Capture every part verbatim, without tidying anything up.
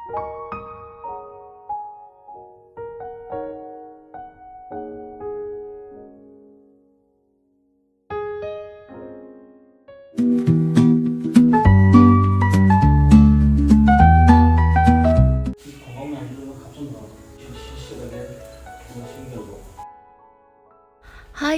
Hi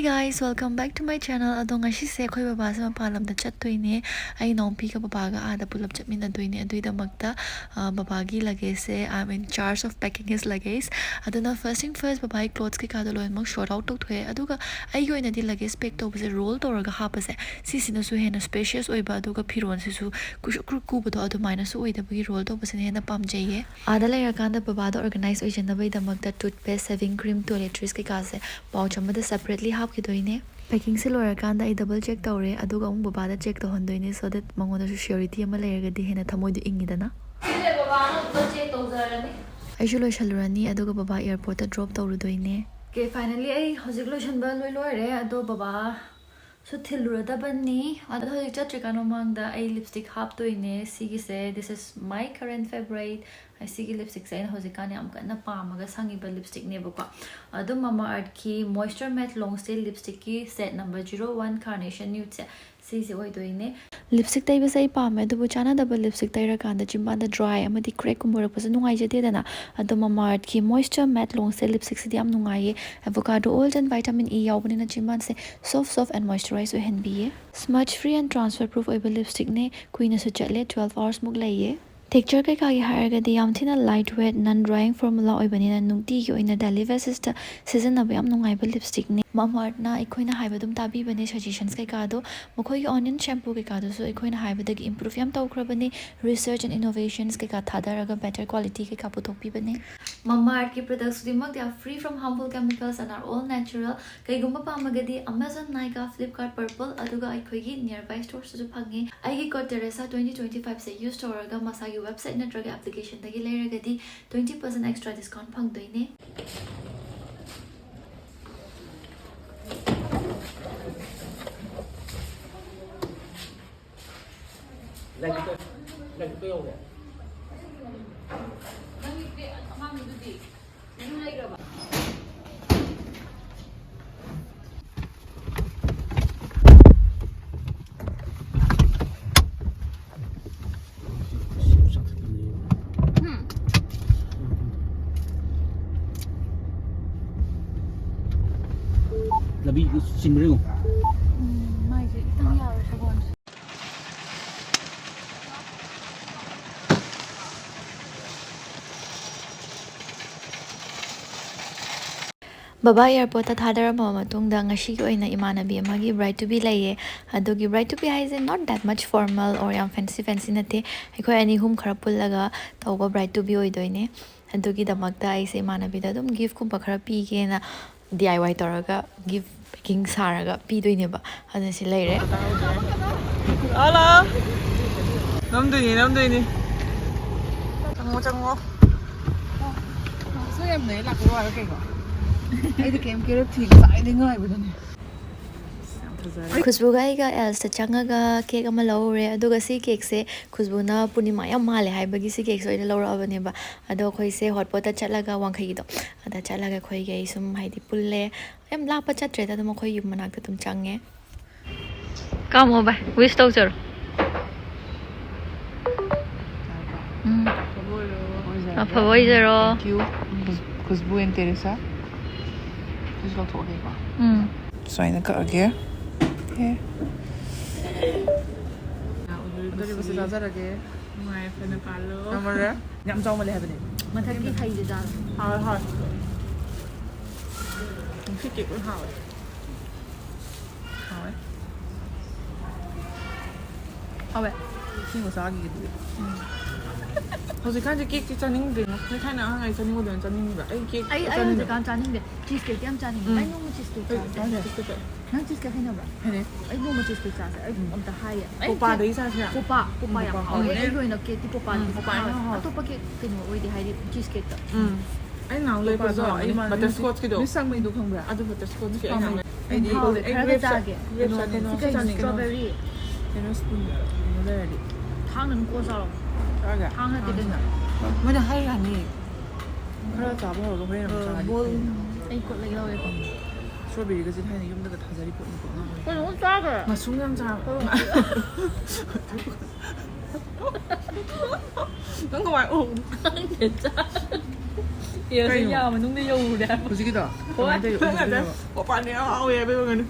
guys, welcome back to my channel. ꯑꯗꯣ ꯉꯁꯤꯁꯦ ꯑꯩꯈꯣꯏ ꯕꯕꯥꯁꯦ ꯃꯄꯥꯟ ꯂꯝꯗ ꯆꯠꯇꯣꯏꯅꯦ꯫ ꯑꯩ ꯏꯅꯥꯎꯄꯤꯒ ꯕꯕꯥꯒ ꯑꯥꯗ ꯄꯨꯂꯞ ꯆꯠꯃꯤꯟꯅꯗꯣꯏꯅꯦ꯫ ꯑꯗꯨꯒꯤꯗꯃꯛꯇ, ꯑ, ꯕꯕꯥꯒꯤ ꯂꯒꯦꯖꯁꯦ, I am in charge of packing his luggage. ꯑꯗꯨꯅ first thing first, ꯕꯕꯥꯒꯤ ꯀ꯭ꯂꯣꯠꯁ ꯀꯩꯀꯥꯗꯣ ꯂꯣꯏꯅꯃꯛ sort out ꯇꯧꯊꯣꯛꯑꯦ꯫ ꯑꯗꯨꯒ ꯑꯩꯒꯤ ꯑꯣꯏꯅꯗꯤ ꯂꯒꯦꯖ ꯄꯦꯛ ꯇꯧꯕꯁꯦ ꯔꯣꯜ ꯇꯧꯔꯒ ꯍꯥꯞꯄꯁꯦ, ꯁꯤꯁꯤꯅꯁꯨ ꯍꯦꯟꯅ spacious ꯑꯣꯏꯕ, ꯑꯗꯨꯒ ꯐꯤꯔꯣꯜꯁꯤꯁꯨ ꯀꯨꯁꯨ ꯀꯨ-, ꯀꯨꯕꯗꯣ ꯑꯗꯨꯃꯥꯏꯅꯁꯨ ꯑꯣꯏꯗꯕꯒꯤ ꯔꯣꯜ ꯇꯧꯕꯁꯤꯅ ꯍꯦꯟꯅ ꯄꯥꯝꯖꯩꯌꯦ꯫ ꯑꯥꯗ ꯂꯩꯔꯀꯥꯟꯗ ꯕꯕꯥꯗ organize ꯑꯣꯏꯖꯅꯕꯒꯤꯗꯃꯛꯇ toothpaste, shaving cream, toiletries ꯀꯩꯀꯥꯁꯦ pouch ꯑꯃꯗ separately ꯍꯥꯞꯈꯤꯗꯣꯏꯅꯦ꯫ Packingꯁꯦ ꯂꯣꯏꯔꯀꯥꯟꯗ ꯑꯩ double check ꯇꯧꯔꯦ, ꯑꯗꯨꯒ ꯑꯃꯨꯛ ꯕꯕꯥꯗ check ꯇꯧꯍꯟꯗꯣꯏꯅꯦ, so that ꯃꯉꯣꯟꯗꯁꯨ surety ꯑꯃ ꯂꯩꯔꯒꯗꯤ ꯍꯦꯟꯅ ꯊꯃꯣꯏꯗꯣ ꯏꯪꯉꯤꯗꯅ꯫ ꯁꯤꯁꯦ ꯕꯕꯥꯅ ꯑꯃꯨꯛꯀ check ꯇꯧꯖꯔꯅꯤ꯫ ꯑꯩꯁꯨ ꯂꯣꯏꯁꯜꯂꯨꯔꯅꯤ, ꯑꯗꯨꯒ ꯕꯕꯥ airportꯇ drop ꯇꯧꯔꯨꯗꯣꯏꯅꯦ꯫ Okay, finally ꯑꯩ ꯍꯧꯖꯤꯛ ꯂꯣꯏꯁꯟꯕ ꯂꯣꯏ ꯂꯣꯏꯔꯦ, ꯑꯗꯣ ꯕꯕꯥꯁꯨ ꯊꯤꯜꯂꯨꯔꯗꯕꯅꯤ꯫ ꯑꯗꯣ ꯍꯧꯖꯤꯛ ꯆꯠꯇ꯭ꯔꯤꯀꯥꯟ ꯃꯃꯥꯡꯗ ꯑꯩ lipstick ꯍꯥꯞꯇꯣꯏꯅꯦ꯫ ꯁꯤꯒꯤꯁꯦ, this is my current favorite꯫ ꯑꯩ ꯁꯤꯒꯤ lipstickꯁꯦ ꯑꯩꯅ ꯍꯧꯖꯤꯛꯀꯥꯟ ꯌꯥꯝ ꯀꯟꯅ ꯄꯥꯝꯃꯒ ꯁꯪꯉꯤꯕ lipstickꯅꯦꯕꯀꯣ꯫ ꯑꯗꯨꯝ Mamaearthꯀꯤ Moisture Matte Long Stay lipstickꯀꯤ set number zero one Carnation Nudeꯁꯦ, ꯁꯤꯁꯦ ꯑꯣꯏꯗꯣꯏꯅꯦ꯫ Lipstick ꯇꯩꯕꯁꯦ ꯑꯩ ꯄꯥꯝꯃꯦ, ꯑꯗꯨꯕꯨ ꯆꯥꯟꯅꯗꯕ lipstick ꯇꯩꯔꯀꯥꯟꯗ ꯆꯤꯝꯕꯥꯟꯗ dry ꯑꯃꯗꯤ crackꯀꯨꯝꯕ ꯑꯣꯏꯔꯛꯄꯁꯦ ꯅꯨꯡꯉꯥꯏꯖꯗꯦꯗꯅ꯫ ꯑꯗꯣ Mamaearthꯀꯤ Moisture Matte Long Stay lipstickꯁꯤꯗꯤ ꯌꯥꯝ ꯅꯨꯡꯉꯥꯏꯌꯦ꯫ Avocado oil and vitamin E ꯌꯥꯎꯕꯅꯤꯅ ꯆꯤꯝꯕꯥꯟꯁꯦ soft, soft and moisturize ꯑꯣꯏꯍꯟꯕꯤꯌꯦ꯫ Smudge free and transfer proof ꯑꯣꯏꯕ lipstickꯅꯦ, ꯀꯨꯏꯅꯁꯨ ꯆꯠꯂꯦ, twelve hoursꯃꯨꯛ ꯂꯩꯌꯦ꯫ Texture ꯀꯩꯀꯥꯒꯤ ꯍꯥꯏꯔꯒꯗꯤ ꯌꯥꯝ ꯊꯤꯅ light weight, non drying formula ꯑꯣꯏꯕꯅꯤꯅ ꯅꯨꯡꯇꯤꯒꯤ ꯑꯣꯏꯅ daily basisꯇ ꯁꯤꯖꯤꯟꯅꯕ ꯌꯥꯝ ꯅꯨꯡꯉꯥꯏꯕ lipstickꯅꯤ꯫ Mamaearthꯅ ꯑꯩꯈꯣꯏꯅ ꯍꯥꯏꯕ ꯑꯗꯨꯝ ꯇꯥꯕꯤꯕꯅꯦ, suggestions ꯀꯩꯀꯥꯗꯣ꯫ ꯃꯈꯣꯏꯒꯤ onion shampoo ꯀꯩꯀꯥꯗꯨꯁꯨ ꯑꯩꯈꯣꯏꯅ ꯍꯥꯏꯕꯗꯒꯤ improve ꯌꯥꯝ ꯇꯧꯈ꯭ꯔꯕꯅꯤ꯫ Research and innovations ꯀꯩꯀꯥ ꯊꯥꯗꯔꯒ better quality ꯀꯩꯀꯥ ꯄꯨꯊꯣꯛꯄꯤꯕꯅꯦ꯫ Mamaearthꯀꯤ products ꯈꯨꯗꯤꯡꯃꯛ they are free from harmful chemicals and are all natural꯫ ꯀꯩꯒꯨꯝꯕ ꯄꯥꯝꯃꯒꯗꯤ Amazon, Nykaa, Flipkart, Purplle ꯑꯗꯨꯒ ꯑꯩꯈꯣꯏꯒꯤ nearby storesꯇꯁꯨ ꯐꯪꯉꯦ꯫ ꯑꯩꯒꯤ code Teresa twenty twenty fiveꯁꯦ use ꯇꯧꯔꯒ ꯃꯁꯥꯒꯤ website ꯅꯠꯇ꯭ꯔꯒ applicationꯗꯒꯤ ꯂꯩꯔꯒꯗꯤ twenty percent extra discount ꯐꯪꯗꯣꯏꯅꯦ꯫ ꯂꯥꯏꯔꯤꯛꯇꯣ, ꯂꯥꯏꯔꯤꯛꯇꯣ ꯌꯧꯔꯦ꯫ ꯆꯤꯟꯕ꯭ꯔꯥ ꯌꯦꯡꯉꯨ꯫ ꯕꯕꯥ ꯑꯦꯌꯥꯔꯄꯣꯔꯠꯇ ꯊꯥꯗꯔꯝꯃꯕ ꯃꯇꯨꯡꯗ, ꯉꯁꯤꯒꯤ ꯑꯣꯏꯅ ꯏꯃꯥꯟꯅꯕꯤ ꯑꯃꯒꯤ bride to be ꯂꯩꯌꯦ꯫ ꯑꯗꯨꯒꯤ bride to be ꯍꯥꯏꯁꯦ not that much formal or ꯌꯥꯝ fancy fancy ꯅꯠꯇꯦ꯫ ꯑꯩꯈꯣꯏ ꯑꯅꯤ ꯑꯍꯨꯝ ꯈꯔ ꯄꯨꯜꯂꯒ ꯇꯧꯕ bride to be ꯑꯣꯏꯗꯣꯏꯅꯦ꯫ ꯑꯗꯨꯒꯤꯗꯃꯛꯇ ꯑꯩꯁꯦ ꯏꯃꯥꯟꯅꯕꯤꯗ ꯑꯗꯨꯝ gift ꯀꯨꯝꯕ ꯈꯔ ꯄꯤꯒꯦꯅ D I Y ꯇꯧꯔꯒ gift packing ꯁꯥꯔꯒ ꯄꯤꯗꯣꯏꯅꯦꯕ꯫ ꯑꯗꯨꯅ ꯁꯤ ꯂꯩꯔꯦ꯫ ꯍꯜꯂꯣ꯫ ꯅꯝꯗꯣꯏꯅꯤ, ꯅꯝꯗꯣꯏꯅꯤ꯫ ꯆꯪꯉꯣ, ꯆꯪꯉꯣ꯫ ꯁꯣ ꯌꯥꯝ ꯅꯩ ꯂꯥꯛꯄ ꯋꯥꯔ ꯀꯩꯅꯣ? ꯑꯩꯗꯤ ꯀꯩꯝ ꯀꯦꯔꯛꯇꯦ, ꯉꯁꯥꯏꯗꯩ ꯉꯥꯏꯕꯗꯅꯦ꯫ ꯌꯥꯝ ꯐꯖꯔꯦ꯫ ꯈꯨꯁꯕꯨꯒ ꯑꯩꯒ ꯑꯦꯜꯁꯇ ꯆꯪꯉꯒ cake ꯑꯃ ꯂꯧꯔꯨꯔꯦ꯫ ꯑꯗꯨꯒ ꯁꯤ cakeꯁꯦ ꯈꯨꯁꯕꯨꯅ ꯄꯨꯔꯅꯤꯃꯥ ꯌꯥꯝ ꯃꯥꯜꯂꯦ ꯍꯥꯏꯕꯒꯤ ꯁꯤ cakeꯁꯦ ꯑꯣꯏꯅ ꯂꯧꯔꯛꯑꯕꯅꯦꯕ꯫ ꯑꯗꯣ ꯑꯩꯈꯣꯏꯁꯦ ꯍꯣꯠꯄꯣꯠꯇ ꯆꯠꯂꯒ, ꯋꯥꯡꯈꯩꯒꯤꯗꯣ, ꯑꯗ ꯆꯠꯂꯒ ꯑꯩꯈꯣꯏꯒꯩ ꯁꯨꯝ ꯍꯥꯏꯗꯤ ꯄꯨꯜꯂꯦ꯫ ꯌꯥꯝ ꯂꯥꯞꯄ ꯆꯠꯇ꯭ꯔꯦꯗ, ꯑꯗꯨꯝ ꯑꯩꯈꯣꯏ ꯌꯨꯝ ꯃꯅꯥꯛꯇ ꯑꯗꯨꯝ ꯆꯪꯉꯦ꯫ ꯀꯥꯝꯃꯣ ꯚꯥꯏ, wish ꯇꯧꯖꯔꯣ꯫ ꯎꯝ꯫ ꯑꯐꯕ ꯑꯣꯏꯖꯔꯣ꯫ Thank you. ꯈꯨꯁ- ꯈꯨꯁꯕꯨ ꯑꯦꯟ ꯇꯦꯔꯦꯁꯥ꯫ ꯁꯤꯁꯨ ꯂꯧꯊꯣꯛꯑꯒꯦꯀꯣ꯫ ꯎꯝ꯫ ꯁꯨꯃꯥꯏꯅ ꯀꯛꯑꯒꯦ꯫ ꯑꯦ꯫ ꯆꯥꯖꯔꯒꯦ꯫ ꯅꯨꯡꯉꯥꯏ ꯐꯅ ꯄꯥꯜꯂꯣ꯫ ꯉꯝꯃꯔꯣꯏ꯫ ꯌꯥꯝ ꯆꯥꯎꯃꯜꯂꯦ ꯍꯥꯏꯕꯅꯦ꯫ ꯃꯊꯛꯀꯤ ꯍꯩꯁꯦ ꯆꯥꯔꯣ꯫ ꯍꯥꯎꯋꯦ, ꯍꯥꯎꯋꯦ꯫ ꯅꯨꯡꯁꯤꯠ ꯀꯦꯛ ꯂꯣꯏ ꯍꯥꯎꯋꯦ꯫ ꯍꯥꯎꯋꯦ꯫ ꯍꯥꯎꯋꯦ꯫ ꯏꯁꯤꯡ ꯃꯆꯥꯒꯤ ꯑꯗꯨꯗꯤ꯫ ꯍꯧꯖꯤꯛꯀꯥꯟꯁꯦ ꯀꯦꯛꯇꯤ ꯆꯥꯅꯤꯡꯗ꯭ꯔꯦꯉꯣ꯫ ꯅꯣꯏ ꯊꯥꯏꯅ ꯑꯉꯥꯡ ꯑꯣꯏꯔꯤꯉꯩ ꯆꯥꯅꯤꯡꯕꯗꯣ ꯌꯥꯝ ꯆꯥꯅꯤꯡꯉꯤꯕ꯫ ꯑꯩ ꯀꯦꯛ ꯑꯩ ꯑꯩ ꯆꯥꯅꯤꯡꯗꯦ꯫ ꯍꯧꯖꯤꯛꯀꯥꯟ ꯆꯥꯅꯤꯡꯗꯦ꯫ Cheese cakeꯇꯤ ꯌꯥꯝ ꯆꯥꯅꯤꯡꯉꯦ꯫ ꯎꯝ꯫ ꯑꯩ ꯅꯣꯡꯃ cheese cake ꯑꯩ ꯆꯥꯁꯦ꯫ ꯆꯥꯅꯤꯡꯗꯦ꯫ Cheese cake ꯍꯩꯅꯕ꯭ꯔꯥ? ꯍꯩꯅꯩ꯫ ꯑꯩ ꯅꯣꯡꯃ cheese cake ꯆꯥꯁꯦ꯫ ꯑꯩ ꯎꯝ꯫ ꯑꯝꯇ ꯍꯥꯏꯒꯦ꯫ ꯑꯩ ꯀꯣꯄꯥꯗꯒꯤ ꯆꯥꯁꯤꯔꯥ? ꯀꯣꯄꯥ, ꯀꯣꯄꯥ ꯌꯥꯝ ꯀꯣꯄꯥ ꯍꯥꯎꯋꯦ꯫ ꯍꯥꯎꯋꯦ꯫ ꯑꯩꯒꯤ ꯑꯣꯏꯅ cakeꯇꯤ ꯀꯣꯄꯥꯗꯤ ꯎꯝ, ꯀꯣꯄꯥꯅ ꯍꯥꯎꯋꯦ꯫ ꯑꯇꯣꯞꯄ cake ꯀꯩꯅꯣ ꯑꯣꯏꯗꯦ, ꯍꯥꯏꯗꯤ cheese cakeꯇ꯫ ꯎꯝ꯫ ꯑꯩ ꯅꯍꯥꯟ ꯂꯩꯕꯗꯣ ꯀꯣꯄꯥꯁꯨ ꯍꯥꯎꯋꯦ꯫ ꯏꯃꯥꯟꯅꯕꯤ Butterscotchꯀꯤꯗꯣ꯫ Miss ꯁꯥꯡꯃꯩꯗꯣ ꯈꯪꯕ꯭ꯔꯥ? ꯑꯗꯨ butterscotchꯀꯤ ꯍꯥꯎꯋꯦ꯫ ꯌꯥꯝ ꯍꯥꯎꯋꯦ꯫ ꯈꯔꯒ ꯆꯥꯒꯦ꯫ Grapes ꯀꯩꯅꯣ ꯁꯤ ꯀꯩꯅꯣ? ꯆꯥꯅꯤꯡꯉꯦ꯫ Strawberry꯫ ꯀꯩꯅꯣ spoon ꯀꯩꯅꯣ ꯂꯩꯔꯗꯤ꯫ ꯊꯥꯡꯅ ꯑꯗꯨꯝ ꯀꯣꯛꯑ ꯆꯥꯔꯣ꯫ ꯆꯥꯒꯦ? ꯊꯥꯡ ꯅꯠꯇꯦ ꯀꯩꯅꯣ꯫ ꯃꯣꯏꯅ ꯍꯩ ꯌꯥꯅꯤ꯫ ꯈꯔ ꯆꯥꯕ ꯍꯧꯔꯒ ꯍꯣꯔꯦꯟ ꯑꯃꯨꯛ ꯆꯥꯔꯗꯤ ꯐꯩꯗꯅ꯫ ꯑꯩ ꯀꯣꯠꯂꯒꯦ ꯂꯧꯔꯦꯀꯣ꯫ Strawberryꯒꯁꯦ ꯊꯥꯏꯅ ꯌꯨꯝꯗꯒ ꯊꯥꯖꯔꯤ ꯄꯣꯠꯅꯤꯀꯣ ꯑꯉꯥꯡ ꯑꯣꯏꯔꯤꯉꯩ꯫ ꯀꯩꯅꯣ ꯆꯥꯈ꯭ꯔꯦ꯫ ꯃꯁꯨꯡ ꯌꯥꯝ ꯆꯥꯕ꯫ ꯅꯪ ꯀꯃꯥꯏ ꯎ? ꯈꯪꯗꯦ ꯆꯥ꯫ ꯑꯦꯁ ꯀꯩꯅꯣ? ꯌꯥ ꯃꯅꯨꯡꯗ ꯌꯧꯔꯨꯔꯦ ꯍꯥꯏꯕ꯫ ꯍꯧꯖꯤꯛꯀꯤꯗꯣ? ꯍꯣꯏ꯫ ꯀꯃꯥꯏꯅ ꯇꯧꯔꯤꯅꯣ? ꯍꯧꯖꯤꯛꯀꯤꯗꯣ? ꯄꯣꯄꯥꯅ ꯌꯥꯝ ꯍꯥꯎꯋꯦ ꯍꯥꯏꯕ ꯑꯣꯏꯔꯝꯒꯅꯤ꯫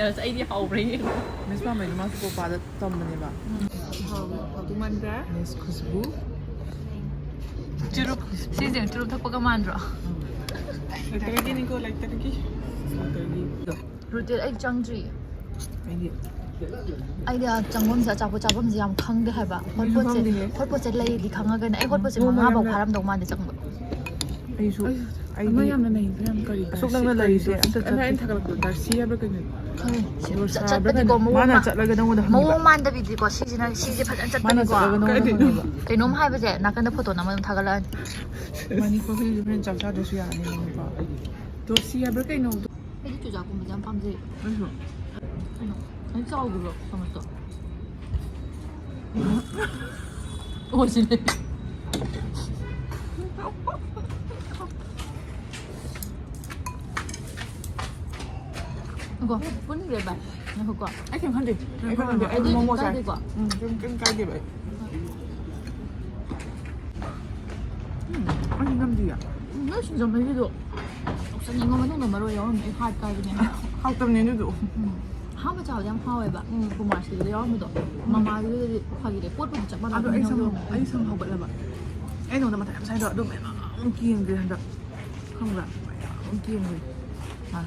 ꯑꯦꯁ ꯑꯩꯗꯤ ꯍꯥꯎꯕ꯭ꯔꯥ ꯌꯦꯡꯉꯣ꯫ ꯃꯤꯁ ꯄꯥꯝꯕꯩꯗꯤ ꯃꯥꯁꯨ ꯄꯣꯄꯥꯗ ꯇꯝꯕꯅꯦꯕ꯫ ꯍꯥꯎ, ꯍꯥꯎꯗꯧ ꯃꯥꯟꯗ꯭ꯔꯥ? ꯃꯤꯁ ꯈꯨꯁꯕꯨ꯫ ꯆꯨꯔꯨꯞ, ꯁꯤꯁꯦ ꯆꯨꯔꯨꯞ ꯊꯛꯄꯒ ꯃꯥꯟꯗ꯭ꯔꯣ? ꯂꯩꯇ꯭ꯔꯒꯤꯅꯤꯀꯣ, ꯂꯩꯇ꯭ꯔꯒꯤ꯫ ꯂꯩꯇ꯭ꯔꯒꯤ꯫ ꯔꯨꯇꯦꯜ ꯑꯩ ꯆꯪꯗ꯭ꯔꯤ꯫ ꯑꯩꯗꯤ ꯑꯩꯗꯤ ꯑꯥ ꯆꯪꯐꯝꯁꯦ, ꯑꯆꯥꯄꯣꯠ ꯆꯥꯐꯝꯁꯦ ꯌꯥꯝ ꯈꯪꯗꯦ ꯍꯥꯏꯕ꯫ ꯑꯩꯁꯨ ꯍꯣꯠꯄꯣꯠꯁꯦ, ꯈꯪꯗꯦꯍꯦ꯫ ꯍꯣꯠꯄꯣꯠꯁꯦ ꯂꯩꯔꯗꯤ ꯈꯪꯉꯒꯅꯦ꯫ ꯑꯩ ꯍꯣꯠꯄꯣꯠꯁꯦ ꯅꯣꯡꯃ ꯃꯉꯥꯐꯥꯎ ꯌꯥꯝꯅ ꯐꯥꯔꯝꯗꯧ ꯃꯥꯟꯗꯦ ꯆꯪꯕ꯫ ꯑꯩꯁꯨ, ꯑꯩꯗꯤ ꯑꯃ ꯌꯥꯝꯅ ꯅꯩꯕ ꯌꯥꯝ ꯀꯔꯤ ꯑꯁꯨꯛ ꯅꯪꯅ ꯂꯩꯔꯤꯁꯦ ꯑꯝꯇ ꯑꯩꯅ ꯆꯠꯇꯦ꯫ ꯊꯥꯒꯠꯂꯛꯄꯗꯣ ꯗꯥꯔꯁꯤ ꯍꯥꯏꯕ꯭ꯔꯥ ꯀꯩꯅꯣ? ꯈꯪꯉꯦ꯫ ꯁꯤ ꯗꯣꯁꯥ ꯆꯠ-, ꯍꯥꯏꯕ꯭ꯔꯥ ꯆꯠꯄꯗꯤꯀꯣ ꯀꯩꯅꯣ? ꯃꯑꯣꯡ ꯃꯥꯅ ꯃꯥ-, ꯆꯠꯂꯒ ꯅꯪꯉꯣꯟꯗ ꯍꯪꯕ꯫ ꯃꯑꯣꯡ ꯃꯥꯟꯗꯕꯤꯗꯤꯀꯣ, ꯁꯤꯁꯤꯅ, ꯁꯤꯁꯦ ꯐꯖꯅ ꯃꯥꯅ ꯆꯠꯄꯅꯤꯀꯣ꯫ ꯆꯠꯂꯒ ꯅꯪꯉꯣꯟꯗ ꯀꯥꯏꯗꯩꯅꯣ? ꯍꯪꯉꯦꯕ꯫ ꯀꯩꯅꯣꯝ ꯍꯥꯏꯕꯁꯦ ꯅꯥꯀꯟꯗ ꯐꯣꯇꯣ ꯅꯝꯃ ꯑꯗꯨꯝ ꯊꯥꯒꯠꯂꯛꯑꯅꯤ꯫ ꯃꯅꯤꯄꯨꯔꯒꯤꯁꯨ ꯍꯣꯔꯦꯟ ꯆꯥꯛ ꯆꯥꯗ꯭ꯔꯁꯨ ꯌꯥꯔꯅꯤ ꯅꯪꯀꯣ꯫ ꯗꯣꯁꯤ ꯍꯥꯏꯕ꯭ꯔꯥ ꯀꯩꯅꯣ? ꯑꯩꯗꯤ ꯆꯨꯖꯥꯛꯀꯨꯝꯕꯁꯦ ꯌꯥꯝ ꯄꯥꯝꯖꯩ꯫ ꯑꯩꯁꯨ꯫ ꯀꯩꯅꯣ? ꯑꯩ ꯆꯥꯎꯗꯕ꯭ꯔꯣ ꯆꯥꯃꯁꯇꯣ? ꯑꯣ, ꯁꯤꯅꯦ꯫ ꯉꯥꯏꯈꯣ, ꯄꯨꯟꯈ꯭ꯔꯦ ꯚꯥꯏ꯫ ꯉꯥꯏꯈꯣꯀꯣ꯫ ꯑꯩ ꯀꯩꯝ ꯈꯟꯗꯦ꯫ ꯑꯩ ꯀꯩꯝ ꯈꯟꯗꯦ꯫ ꯑꯩ ꯑꯗꯨꯏꯗꯤ ꯃꯣꯃꯣ ꯆꯥꯏ꯫ ꯀꯥꯏꯗꯦꯀꯣ? ꯎꯝ, ꯀꯩꯝ, ꯀꯩꯝ ꯀꯥꯏꯗꯦꯕ ꯑꯩ꯫ ꯎꯝ, ꯑꯩ ꯅꯝꯗꯤꯌꯦ꯫ ꯎꯝ, ꯅꯣꯏ ꯁꯤꯡꯖꯃꯩꯒꯤꯗꯣ ꯆꯥꯅꯤꯡꯕ ꯃꯅꯨꯡꯗ ꯃꯔꯣꯏ ꯌꯥꯎꯔꯝꯃꯦ꯫ ꯑꯩ ꯍꯥꯔꯠ ꯀꯥꯏꯕꯅꯦ꯫ ꯍꯥꯎꯇꯕꯅꯦ ꯑꯗꯨꯗꯣ꯫ ꯎꯝ꯫ ꯑꯍꯥꯟꯕ ꯆꯥꯕꯗ ꯌꯥꯝ ꯍꯥꯎꯋꯦꯕ꯫ ꯎꯝ꯫ ꯀꯨꯃꯥꯔꯁꯤꯗ ꯌꯥꯎꯔꯝꯕꯗꯣ꯫ ꯎꯝ꯫ ꯃꯃꯥꯒꯤꯗꯨꯗꯗꯤ ꯐꯈꯤꯗ꯭ꯔꯦ꯫ ꯄꯣꯠꯄꯨꯗꯤ ꯆꯞ ꯃꯥꯟꯅꯕ ꯑꯗꯣ ꯑꯩ ꯁꯝ, ꯌꯥꯎꯔꯝꯃꯦ꯫ ꯑꯩ ꯁꯝ ꯍꯧꯒꯠꯂꯕ꯫ ꯑꯩ ꯅꯉꯣꯟꯗ ꯃꯊꯥ ꯌꯥꯝ ꯁꯥꯏꯗꯣ ꯑꯗꯨ ꯃꯌꯥꯝ ꯑꯃ ꯀꯦꯟꯈ꯭ꯔꯦ ꯍꯟꯗꯛ꯫ ꯈꯪꯕ꯭ꯔꯥ? ꯃꯌꯥꯝ ꯑꯃ ꯀꯦꯟꯈ꯭ꯔꯦ꯫ ꯃꯥ꯫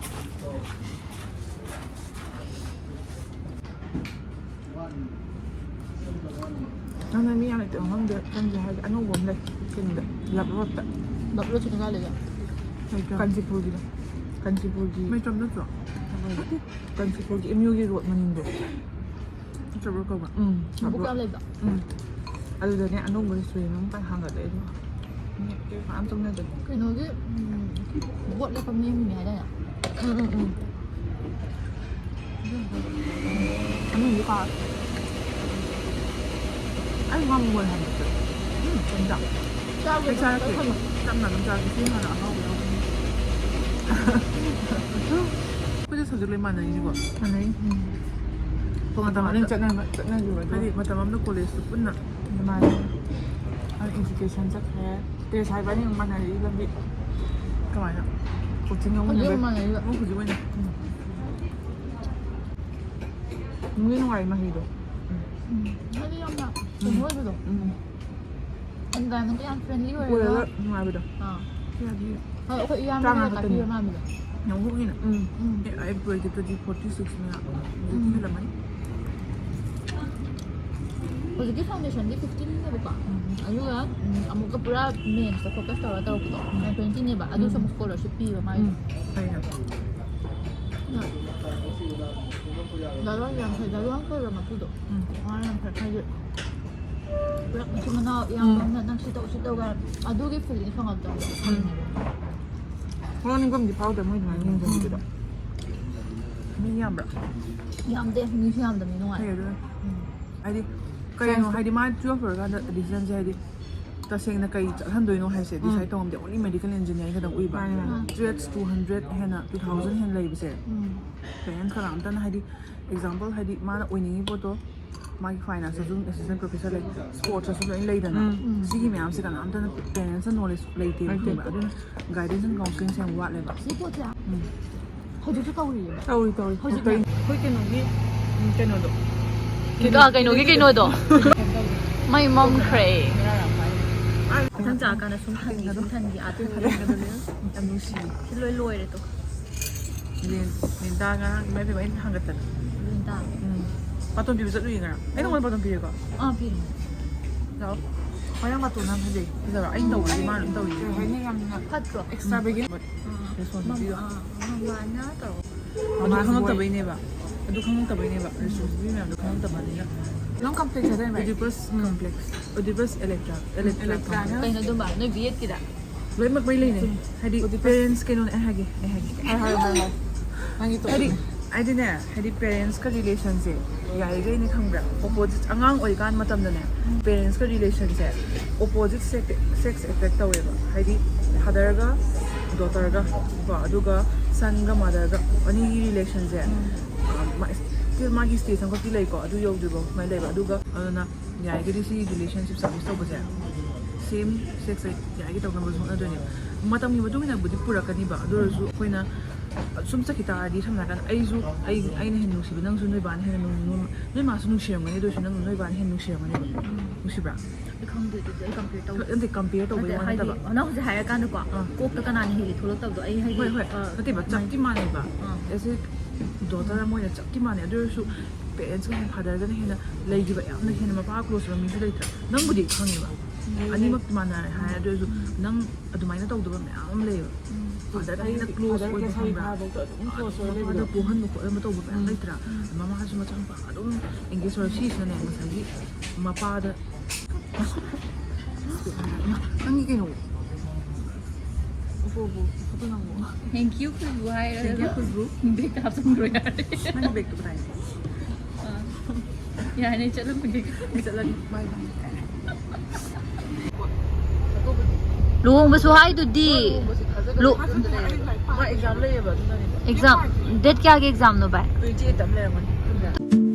ꯅꯪꯅ ꯃꯤ ꯌꯥꯝ ꯂꯩꯇꯕ ꯃꯐꯝꯗ ꯆꯪꯁꯦ ꯍꯥꯏꯔꯗꯤ ꯑꯅꯧꯕ ꯑꯃ ꯂꯩ꯫ ꯀꯩꯅꯣꯗ, ꯂꯕ ꯔꯣꯗꯇ꯫ ꯂꯕ ꯔꯣꯗꯁꯤꯅ ꯀꯥꯏ ꯂꯩꯒꯦ? ꯂꯩꯇ꯭ꯔꯣ? ꯀꯥꯟꯆꯤꯄꯨꯔꯒꯤꯗ꯫ ꯀꯥꯟꯆꯤꯄꯨꯔꯒꯤ꯫ ꯃꯦꯇ꯭ꯔꯣꯝ ꯅꯠꯇ꯭ꯔꯣ? ꯅꯠꯇꯦ꯫ ꯀꯥꯟꯆꯤꯄꯨꯔꯒꯤ ꯑꯦꯝ ꯌꯨꯒꯤ ꯔꯣꯗ ꯃꯅꯤꯡꯗꯣ꯫ ꯅꯠꯇ꯭ꯔꯕ꯭ꯔꯣ ꯀꯧꯕ? ꯎꯝ, ꯃꯕꯨꯛ ꯌꯥꯝ ꯂꯩꯕ? ꯎꯝ꯫ ꯑꯗꯨꯗꯅꯦ ꯑꯅꯧꯕ ꯔꯦꯁꯇꯨꯔꯦꯟ ꯑꯃ ꯍꯥꯡꯒꯠꯂꯦ ꯑꯗꯣ꯫ ꯃꯤ ꯀꯩ ꯃꯌꯥꯝ ꯇꯧꯅꯗꯅ꯫ ꯀꯩꯅꯣꯒꯤ, ꯎꯝ, ꯕꯣꯠ ꯂꯦꯞꯄ ꯃꯤ ꯑꯃꯅꯤ ꯍꯥꯏꯗꯥꯏꯅꯦ? ꯎꯝ, ꯎꯝ, ꯎꯝ꯫ ꯃꯃꯤꯡꯗꯤ ꯀꯥꯎꯔꯦ꯫ ꯑꯩ ꯉꯝꯃꯣꯏ ꯍꯥꯏꯕꯗꯣ꯫ ꯎꯝ, ꯀꯩꯝꯇ꯫ ꯆꯥꯕꯗꯣ ꯑꯩ ꯆꯥꯔꯛꯇꯦ꯫ ꯀꯩꯅꯣ꯫ ꯆꯝꯅ ꯑꯗꯨꯝ ꯆꯥꯔꯛꯀꯦ꯫ ꯁꯤ ꯍꯥꯟꯅ ꯑꯍꯥꯎꯕ ꯌꯥꯎꯕꯅꯤ꯫ ꯑꯩꯈꯣꯏꯁꯦ subject ꯂꯣꯏ ꯃꯥꯟꯅꯔꯤꯅꯤꯀꯣ꯫ ꯃꯥꯟꯅꯩ꯫ ꯎꯝ꯫ ꯃꯇꯝ ꯑꯃꯗ ꯆꯠꯅ-, ꯆꯠꯅꯈꯤꯕ ꯑꯗꯨꯒ꯫ ꯍꯥꯏꯗꯤ ꯃꯇꯝ ꯑꯃꯗ ꯀꯣꯂꯦꯖꯇ ꯄꯨꯟꯅ꯫ ꯃꯥꯟꯅꯩ꯫ ꯑꯗꯨ ꯇꯨꯏꯁꯟ ꯆꯠꯈ꯭ꯔꯦ꯫ ꯇꯦꯔꯦꯁꯥ ꯏꯕꯥꯅꯤ ꯑꯃꯨꯛ ꯃꯥꯟꯅꯔꯤ ꯂꯝꯕꯤ꯫ ꯀꯃꯥꯏꯅ? ꯀꯣꯆꯤꯡ ꯑꯃꯨꯛ ꯍꯧꯖꯤꯛ ꯅꯪ-, ꯃꯥꯟꯅꯔꯤꯕ꯫ ꯑꯃꯨꯛ ꯍꯧꯖꯤꯛ ꯑꯣꯏꯅ꯫ ꯎꯝ꯫ ꯅꯨꯡꯗꯤ ꯅꯨꯡꯉꯥꯏ ꯃꯍꯤꯗꯣ꯫ ꯎꯝ꯫ ꯍꯥꯏꯗꯤ ꯌꯥꯝꯅ ꯀꯩꯅꯣ ꯑꯣꯏꯕꯗꯣ꯫ ꯎꯝ꯫ Environment ꯌꯥꯝ friendly ꯑꯣꯏꯔꯒ꯫ ꯑꯣꯏꯔꯒ ꯅꯨꯡꯉꯥꯏꯕꯗꯣ꯫ ꯑꯥ꯫ ꯀꯌꯥꯗꯤ? ꯍꯣꯏ, ꯑꯩꯈꯣꯏ ꯏꯌꯥꯝꯕꯅ ꯇꯔꯥꯃꯉꯥ ꯈꯛꯇꯅꯤ꯫ ꯇꯥꯛꯄꯤꯕ ꯃꯥꯟꯕꯗꯣ꯫ ꯌꯥꯝ ꯍꯣꯡꯉꯤꯅ꯫ ꯎꯝ꯫ ꯎꯝ꯫ ꯑꯦ, ꯑꯩ ꯄ꯭ꯔꯣꯖꯦꯛꯇꯗꯤ forty six ꯃꯌꯥ꯫ ꯍꯧꯖꯤꯛꯇꯤ ꯎꯝ꯫ ꯍꯦꯜꯂꯝꯃꯅꯤ꯫ ꯍꯧꯖꯤꯛꯀꯤ foundationꯗꯤ fifteen ꯅꯦꯕꯀꯣ꯫ ꯎꯝ꯫ ꯑꯗꯨꯒ, ꯎꯝ, ꯑꯃꯨꯛꯀ ꯄꯨꯔꯥ mainꯁꯇ focus ꯇꯧꯔꯒ ꯇꯧꯔꯛꯄꯗꯣ, ꯎꯝ꯫ Twenty ꯅꯦꯕ꯫ ꯑꯗꯨꯁꯨ ꯎꯝ꯫ ꯑꯃꯨꯛ scholarship ꯄꯤꯕ ꯃꯥꯒꯤ꯫ ꯎꯝ꯫ ꯐꯩꯅ꯫ ꯗꯥ ꯂꯨꯋꯥꯡ ꯌꯥꯝ ꯐꯩ꯫ ꯗꯥ ꯂꯨꯋꯥꯡ ꯀꯧꯕ ꯃꯄꯨꯗꯣ꯫ ꯎꯝ꯫ ꯃꯥ ꯌꯥꯝ ꯐꯩ꯫ ꯍꯥꯏꯗꯤ ꯄꯨꯔꯥ ꯃꯆꯤꯟ ꯃꯅꯥꯎ ꯏꯌꯥꯝꯕ ꯎꯝ꯫ ꯑꯃꯅ ꯅꯪ ꯁꯤ ꯇꯧ, ꯁꯤ ꯇꯧ ꯀꯥꯏꯅ ꯑꯗꯨꯒꯤ feeling ꯐꯪꯉꯛꯇꯕꯗꯣ꯫ ꯎꯝ꯫ ꯐꯪꯉꯦꯕ꯫ ꯄꯨꯔꯥ ꯅꯤꯡꯐꯝꯗꯤ ꯐꯥꯎꯗꯕ ꯃꯣꯏ ꯑꯗꯨꯃꯥꯏꯅ ꯌꯦꯡꯖꯕꯗꯨꯗ꯫ ꯃꯤ ꯌꯥꯝꯕ꯭ꯔꯥ? ꯌꯥꯝꯗꯦ, ꯃꯤꯁꯨ ꯌꯥꯝꯗꯕꯅꯤ ꯐꯩ ꯅꯨꯡꯉꯥꯏ꯫ ꯑꯗꯨꯅ꯫ ꯎꯝ꯫ ꯍꯥꯏꯗꯤ ꯀꯩꯅꯣ, ꯍꯥꯏꯗꯤ ꯃꯥ twelve ꯂꯣꯏꯔꯀꯥꯟꯗ decisionꯁꯦ ꯍꯥꯏꯗꯤ ꯇꯁꯦꯡꯅ ꯀꯩ ꯆꯠꯍꯟꯗꯣꯏꯅꯣ ꯍꯥꯏꯁꯦ ꯎꯝ꯫ Decide ꯇꯧꯉꯝꯗꯦ꯫ Only medical engineering ꯈꯛꯇꯪ ꯎꯏꯕ꯫ ꯃꯥꯅꯦ, ꯃꯥꯅꯦ꯫ ꯎꯝ꯫ Threats two hundred ꯍꯦꯟꯅ, two thousand ꯍꯦꯟꯅ ꯂꯩꯕꯁꯦ ꯎꯝ꯫ Parents ꯀꯅꯥꯝꯇꯅ ꯍꯥꯏꯗꯤ example ꯍꯥꯏꯗꯤ ꯃꯥꯅ ꯑꯣꯏꯅꯤꯡꯉꯤ ꯄꯣꯠꯇꯣ ꯃꯥꯒꯤ financeꯇꯁꯨ assistant professor ꯂꯩ, sportsꯇꯁꯨ ꯂꯣꯏ ꯂꯩꯗꯅ꯫ ꯎꯝ꯫ ꯁꯤꯒꯤ ꯃꯌꯥꯝꯁꯦ ꯀꯅꯥꯝꯇꯅ parentsꯅ knowledge ꯂꯩꯇꯦꯕ, ꯂꯩꯇꯦ꯫ ꯈꯪꯕ꯭ꯔꯥ? ꯑꯗꯨꯅ guidanceꯅ counselingꯁꯦ ꯌꯥꯝ ꯋꯥꯠꯂꯦꯕ꯫ ꯁꯤ ꯄꯣꯠꯁꯦ ꯎꯝ꯫ ꯍꯧꯖꯤꯛꯁꯨ ꯇꯧꯔꯤꯌꯦꯕ꯫ ꯇꯧꯔꯤ, ꯇꯧꯔꯤ꯫ ꯍꯧꯖꯤꯛ ꯇꯧꯔꯤ꯫ ꯑꯩꯈꯣꯏ ꯀꯩꯅꯣꯒꯤ, ꯎꯝ, ꯀꯩꯅꯣꯗꯣ꯫ ꯀꯩꯅꯣ, ꯀꯩꯅꯣꯒꯤ ꯀꯩꯅꯣꯗꯣ꯫ ꯃꯩ ꯃꯝꯈ꯭ꯔꯦ꯫ ꯕꯦꯔꯥ ꯌꯥꯝ ꯀꯥꯏ꯫ ꯃꯊꯪ ꯆꯥꯔꯀꯥꯟꯗ ꯁꯨꯝ ꯊꯟꯒꯤ, ꯁꯨꯝ ꯊꯟꯒꯤ, ꯑꯥ, ꯌꯥꯝ ꯅꯨꯡꯁꯤ꯫ ꯁꯤ ꯂꯣꯏ ꯂꯣꯏꯔꯦ ꯇꯣ꯫ ꯂꯦꯟ-, ꯂꯦꯟꯗꯥ ꯉꯔꯥꯡ ꯏꯃꯥ ꯏꯕꯦꯝꯃ ꯑꯩꯅ ꯊꯥꯡꯒꯠꯇꯅ꯫ ꯂꯦꯟꯗꯥ꯫ ꯎꯝ꯫ ꯕꯥꯇꯣꯟ ꯄꯤꯕ ꯆꯠꯂꯨꯏꯌꯦ ꯉꯔꯥꯡ꯫ ꯑꯩ ꯅꯉꯣꯟꯗ ꯕꯥꯇꯣꯟ ꯄꯤꯔꯦꯀꯣ? ꯑꯥ, ꯄꯤꯔꯦ꯫ ꯂꯥꯛꯑꯣ꯫ ꯍꯣꯏ, ꯅꯪ ꯕꯥꯇꯣꯟ ꯌꯥꯝ ꯐꯖꯩ꯫ ꯐꯖꯕ꯭ꯔꯥ? ꯑꯩꯅ ꯇꯧꯕꯗꯤ ꯃꯥꯅ ꯑꯗꯨꯝ ꯇꯧꯏ꯫ ꯀꯩ ꯍꯥꯏꯅꯤ, ꯌꯥꯝꯅ ꯐꯠꯇ꯭ꯔꯣ? Extravagant꯫ ꯑꯥ, responsibility꯫ ꯃꯝ-, ꯑꯥ, ꯃꯃꯥꯅ ꯇꯧꯔꯒ꯫ ꯑꯗꯨ ꯃꯃꯥꯁꯨ ꯈꯪꯉꯛꯇꯕꯩꯅꯦꯕ꯫ ꯑꯗꯨ ꯈꯪꯉꯛꯇꯕꯩꯅꯦꯕ꯫ Responsibility ꯃꯌꯥꯝꯗꯣ ꯈꯪꯉꯛꯇꯕꯅꯤꯅ꯫ ꯅꯪ complex ꯍꯥꯏꯗꯥꯏꯅꯦ? Oedipus complex꯫ Oedipus electra-, electra complex꯫ ꯀꯩꯅꯣ ꯑꯗꯨꯝꯕ? ꯅꯣꯏ B.Edꯀꯤꯗ? ꯂꯣꯏꯅꯃꯛ ꯂꯣꯏ ꯂꯩꯅꯩ꯫ ꯍꯥꯏꯗꯤ parents ꯀꯩꯅꯣꯅꯦ ꯑꯩ ꯍꯥꯏꯒꯦ, ꯑꯩ ꯍꯥꯏꯒꯦ꯫ ꯍꯥꯏ, ꯍꯥꯏ, ꯍꯥꯏ, ꯍꯥꯏ꯫ ꯅꯪꯒꯤ ꯍꯥꯏꯗꯤ, topic꯫ ꯍꯥꯏꯗꯤꯅꯦ, ꯍꯥꯏꯗꯤ parentsꯀ relationꯁꯦ ꯌꯥꯔꯤꯈꯩꯅꯦ ꯈꯪꯕ꯭ꯔꯥ? Opposite, ꯑꯉꯥꯡ ꯑꯣꯏꯔꯤꯀꯥꯟ ꯃꯇꯝꯗꯅꯦ, parentsꯀ relationꯁꯦ opposite sex, sex attract ꯇꯧꯋꯦꯕ꯫ ꯍꯥꯏꯗꯤ fatherꯒ daughterꯒ ꯀꯣ, ꯑꯗꯨꯒ sonꯒ motherꯒ ꯑꯅꯤꯒꯤ relationꯁꯦ, ꯎꯝ꯫ ꯑ, ꯃꯥ-, still ꯃꯥꯒꯤ stage ꯑꯃꯈꯛꯇꯤ ꯂꯩꯀꯣ, ꯑꯗꯨ ꯌꯧꯗ꯭ꯔꯤꯕꯧ ꯁꯨꯃꯥꯏꯅ ꯂꯩꯕ꯫ ꯑꯗꯨꯒ ꯑꯗꯨꯅ ꯌꯥꯔꯤꯈꯩꯗꯤ ꯁꯤ relationship service ꯇꯧꯕꯁꯦ ꯁꯦꯝ ꯁꯦꯛꯁꯁꯦ ꯌꯥꯔꯤꯒꯩ ꯇꯧꯅꯕꯁꯨ ꯍꯣꯠꯅꯗꯣꯏꯅꯦꯕ꯫ ꯃꯇꯝꯒꯤ ꯃꯇꯨꯡ ꯏꯟꯅꯕꯨꯗꯤ ꯄꯨꯔꯛꯀꯅꯤꯕ, ꯑꯗꯨ ꯑꯣꯏꯔꯁꯨ ꯑꯩꯈꯣꯏꯅ ꯁꯨꯝ ꯆꯠꯈꯤ ꯇꯥꯔꯗꯤ, ꯁꯝꯅ ꯍꯥꯏꯔꯀꯥꯟꯗ ꯑꯩꯁꯨ, ꯑꯩ, ꯑꯩꯅ ꯍꯦꯟꯅ ꯅꯨꯡꯁꯤꯕ ꯅꯪꯁꯨ, ꯅꯣꯏ ꯕꯥꯅ ꯍꯦꯟꯅ ꯅꯨꯡ-, ꯅꯣꯏ ꯃꯥꯁꯨ ꯅꯨꯡꯁꯤꯔꯝꯒꯅꯤ, ꯑꯗꯨ ꯑꯣꯏꯔꯁꯨ ꯅꯪ ꯅꯣꯏ ꯕꯥꯅ ꯍꯦꯟꯅ ꯅꯨꯡꯁꯤꯔꯝꯒꯅꯤꯕ꯫ ꯅꯨꯡꯁꯤꯕ꯭ꯔꯥ? ꯑꯩ ꯈꯪꯗꯦ ꯑꯗꯨꯗꯤ, ꯑꯩ ꯀꯝꯄꯤꯌꯔ ꯇꯧꯗꯦ꯫ ꯅꯠꯇꯦ, ꯀꯝꯄꯤꯌꯔ ꯇꯧꯕꯩ ꯅꯠꯇꯦ, ꯋꯥ ꯍꯥꯏꯗꯤ ꯅꯠꯇꯕ꯫ ꯅꯪ ꯍꯧꯖꯤꯛ ꯍꯥꯏꯔꯀꯥꯟꯗꯀꯣ, ꯑꯥ꯫ ꯀꯣꯛꯇ ꯀꯅꯥꯅ ꯍꯦꯜꯂꯤ ꯊꯣꯛꯂꯛꯇꯕꯗꯣ ꯑꯩ ꯍꯥꯏꯗꯤ, ꯍꯣꯏ, ꯍꯣꯏ꯫ ꯑ, ꯅꯠꯇꯦꯕ, ꯆꯞꯇꯤ ꯃꯥꯟꯅꯩꯕ꯫ ꯑꯥ꯫ ꯑꯦꯁ ꯑꯦ ꯗꯣꯇꯔ ꯑꯃ ꯑꯣꯏꯅ ꯆꯞꯇꯤ ꯃꯥꯟꯅꯩ꯫ ꯑꯗꯨ ꯑꯣꯏꯔꯁꯨ ꯄꯦꯔꯦꯟꯁꯀ ꯍꯦꯟꯅ, ꯐꯥꯗꯔꯒꯅ ꯍꯦꯟꯅ ꯂꯩꯈꯤꯕ, ꯌꯥꯝꯅ ꯍꯦꯟꯅ ꯃꯄꯥ ꯀ꯭ꯂꯣꯁ ꯑꯣꯏꯕ ꯃꯤꯁꯨ ꯂꯩꯇ꯭ꯔꯥ? ꯅꯪꯕꯨꯗꯤ ꯈꯪꯉꯦꯕ꯫ ꯑꯅꯤꯃꯛ ꯃꯥꯟꯅꯔꯦ ꯍꯥꯏ, ꯑꯗꯨ ꯑꯣꯏꯔꯁꯨ ꯅꯪ ꯑꯗꯨꯃꯥꯏꯅ ꯇꯧꯗꯕ ꯃꯌꯥꯝ ꯑꯃ ꯂꯩꯌꯦꯕ꯫ ꯐꯥꯗꯔꯅ ꯍꯦꯟꯅ ꯀ꯭ꯂꯣꯁ ꯑꯣꯏꯕ, ꯈꯪꯕ꯭ꯔꯥ? ꯃꯄꯥꯗ ꯄꯣꯛꯍꯟꯕ ꯈꯣꯠꯍꯟꯕ ꯇꯧꯕ ꯃꯌꯥꯝ ꯂꯩꯇ꯭ꯔꯥ? ꯃꯃꯥꯁꯨ ꯃꯆꯥꯅꯨꯄꯥ ꯑꯗꯨꯝ ꯑꯦꯡꯒꯦꯖ ꯑꯣꯏꯔ, ꯁꯤꯁꯤꯅꯅꯦ ꯉꯁꯥꯏꯒꯤ ꯃꯄꯥꯗ ꯅꯪꯒꯤ ꯀꯩꯅꯣ? ꯎꯄꯨ, ꯎꯄꯨ, ꯎꯄꯨ ꯅꯪꯕꯨ꯫ ꯊꯦꯡꯀ꯭ꯌꯨ ꯈꯨꯕꯨ ꯍꯥꯏꯔꯒ ꯊꯦꯡꯀ꯭ꯌꯨ ꯈꯨꯕꯨ꯫ ꯕꯦꯛꯇ ꯍꯥꯞꯆꯤꯟꯈ꯭ꯔꯣ ꯌꯥꯔꯦ꯫ ꯅꯪꯒꯤ ꯕꯦꯛꯇꯣ ꯀꯗꯥꯏꯅꯣ? ꯌꯥꯔꯦ, ꯆꯠꯂꯝꯃꯒꯦ꯫ ꯑꯩ ꯆꯠꯂꯒꯦ꯫ ꯕꯥꯏ ꯕꯥꯏ꯫ ꯂꯨꯍꯣꯡꯕꯁꯨ ꯍꯥꯏꯗꯨꯗꯤ꯫ ꯂꯨ- ꯃꯥ ꯑꯦꯛꯖꯥꯝ ꯂꯩꯌꯦꯕ, ꯑꯗꯨꯅꯅꯦꯕ꯫ ꯑꯦꯛꯖꯥꯝ ꯗꯦꯠ ꯀꯌꯥꯒꯤ ꯑꯦꯛꯖꯥꯝꯅꯣ ꯚꯥꯏ? ꯇ꯭ꯋꯦꯟꯇꯤ ꯑꯩꯠꯇ ꯑꯃ ꯂꯩꯔꯝꯒꯅꯤ꯫